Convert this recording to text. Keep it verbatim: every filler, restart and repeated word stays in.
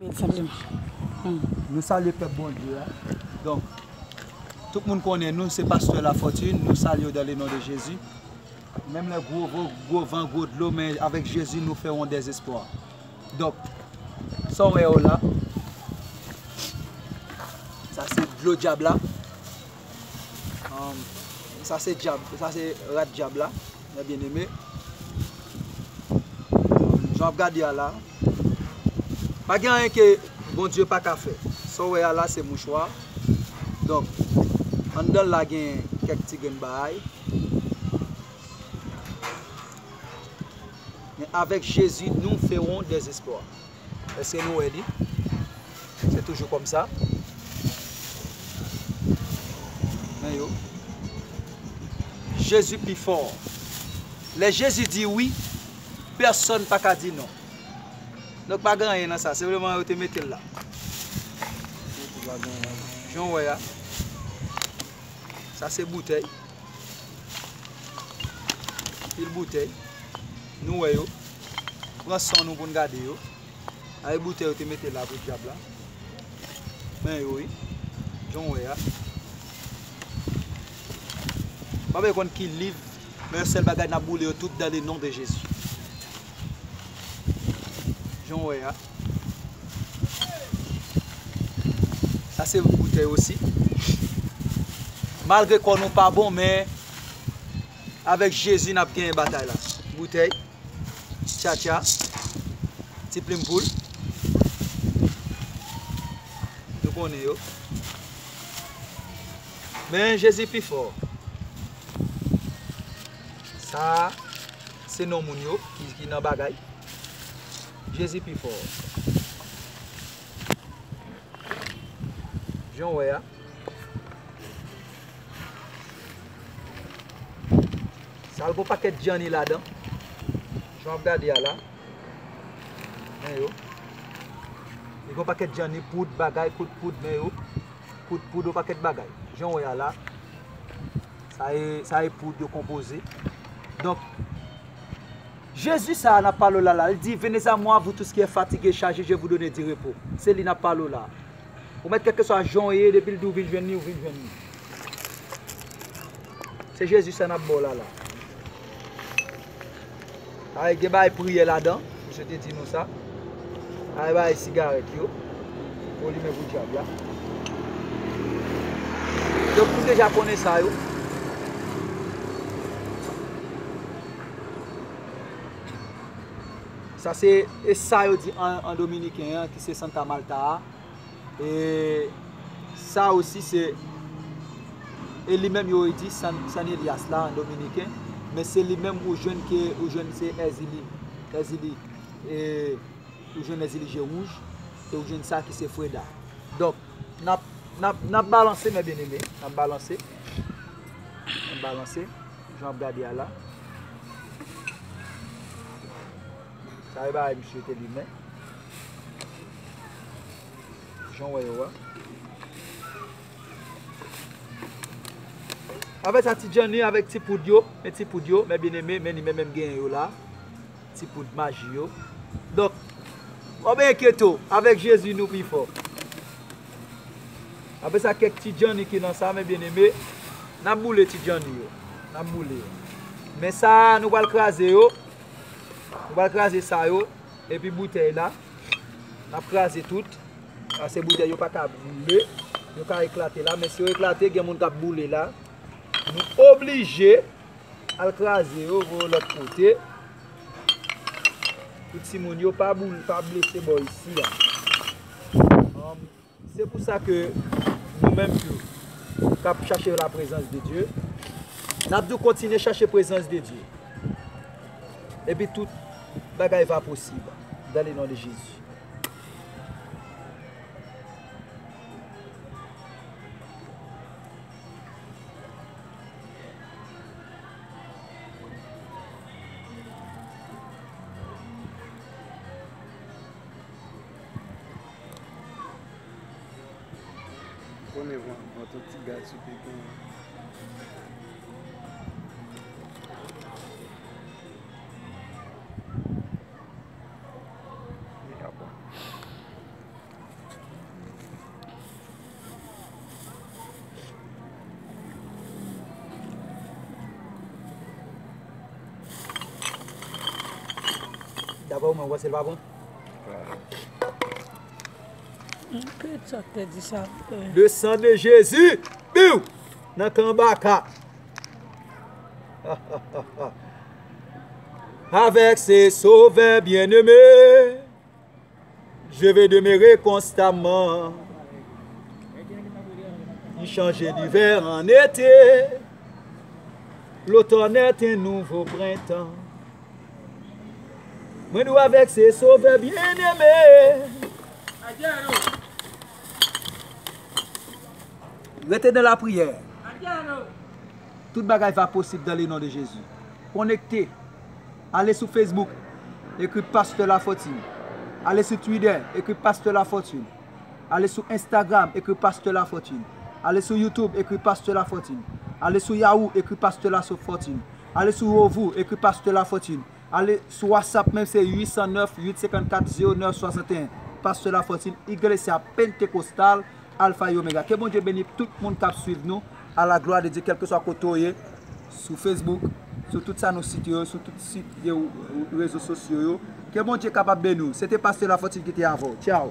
Tout senpleman. Nou salye pèp Bondye a. Donk, tout moun konnen nou, se pastè Lafortune, nou salye w dans le nom de Jésus. Menm lè gwo van, gwo van, gwo dlo, men avèk Jezi, nous ferons des exploits. Donk, sa w wè yo la, sa se dlo dyab la. Um, sa se dyab, sa se rat dyab la, mes bien-aimés. Jan w ap gade a la, pa gen anyen ke Bondye pa ka fè. Sa w wè a la, se mouchwa. Donk, anndan l la gen kèk ti grenn bagay. Men avèk Jezi, nous ferons des exploits. Èske nou wè li? Se toujou kòmsa. Men yo. Jezi pi fò. Lè Jezi di wi, pèsonn pa ka di non. Donk, pa gen anyen nan sa. Se vreman yo te mete l la. Jan w wè a. Sa se boutèy. Pil boutèy. Nou wè yo. Pran san nou pou n gade yo. Ay boutèy yo te mete la pou dyab la. Men yo wi. Jan w wè a. M pa bezwen konn ki liv, men yon sèl bagay, n ap boule yo tout dans le nom de Jésus. Jan w wè a. Sa se boutèy osi. Malgre kò nou pa bon, men avèk Jezi n ap genyen batay la. Boutèy, tchatcha, ti plim poul. Nou konnen yo. Men Jezi pi fò. Sa a, se non moun yo ki, ki nan bagay. Jezi pi fò. Jan w wè a. Sa l gon pakèt djanni ladan. Jan w ap gade a la. Men yo. Li gon pakèt djanni, poud, bagay, kout poud, men yo. Kout poud, yon pakèt bagay. Jan w wè a la. Sa e, sa e poud yo konpoze. Donk, Jezi sa a n ap pale w la la, li di, venez à moi, vous tous qui êtes fatigués, chargés, je vais vous donner du repos. Se li n ap pale w la. Ou mèt kèlkeswa jan w ye, depi l di w vin jwenn li, ou vin jwenn li. Se Jezi sa n ap ba w la la. Ay, gen bagay priyè ladan, misye te di nou sa. Ay, bagay sigarèt yo. Pou limen pou dyab la. Donk, nou deja konnen sa yo. Sa se, e sa yo di an, an dominiken an, ki se Santa Marta a. E sa osi se, e li menm yo di San, San Elias la an dominiken, men se li menm ou jwenn ke, ou jwenn se Èzili, Èzili, e ou jwenn Èzili je wouj, e ou jwenn sa ki se Freda. Donk, n ap, n ap, n ap balanse, mes bien-aimés, n ap balanse, n ap balanse, jan w ap gade a la. Sa e bagay misye te limen. Jan w wè yo a. Avèk sa ti djanni, avèk ti poud yo, men ti poud yo, mes bien-aimés, men li menm menm genyen yo la. Ti poud maji yo. Donk, pa oblije enkyete w, avèk Jezi nou pi fò. Apre sa, kèk ti djanni ki nan sa, mes bien-aimés, n ap boule ti djanni yo. N ap boule yo. Men sa, nou pral kraze yo. Nou pral kraze sa yo. Epi boutèy la, n ap kraze tout. Paske boutèy yo pa ka boule. Yo ka eklate la, men si yo eklate, gen moun k ap boule la. Nou oblije al kraze yo, voye yo lòt kote. Pou timoun yo pa boule, pa blese bò isi a. Um, Se pou sa ke nou menm tou, k ap chache la prezans de Dye, n ap di w kontinye chache prezans de Dye. Epi tout bagay va posib, dans le nom de Jésus. Konnen van, van ton ti gad sou te gen. Li ka bon. Bon, mwen, wè se l pa bon. Kèt sa k te di sa. Le sang de Jésus, biw, nan kanbaka. Avec ce Sauveur bien-aimé, je vais demeurer constamment. Il change l'hiver en été, l'automne est un nouveau printemps. Mwen dwe avèk se Sovè byeneme. Rete nan lapriyè. Tout bagay va posib dans le nom de Jésus. Konekte. Ale sou Facebook, ekri Pastè Lafortune. Ale sou Twitter, ekri Pastè Lafortune. Ale sou Instagram, ekri Pastè Lafortune. Ale sou YouTube, ekri Pastè Lafortune. Ale sou Yahoo, ekri Pastè Lafortune. Ale sou Ovo, ekri Pastè Lafortune. Ale sou WhatsApp menm, se uit san nèf, uit senkannkat, zewo nèf swasanteyen. Pastè Lafortune, Iglesia Pentecostal, Alpha et Omega. Ke Bondye beni tout moun k ap swiv nou, à la gloire de Dieu, kèlkeswa kote w ye, sou Facebook, sou tout sa nou site yo, sou tout sit de rezo sosyo yo. Ke Bondye kapab beni w. Se te Pastè Lafortune ki te avè w. Tchao.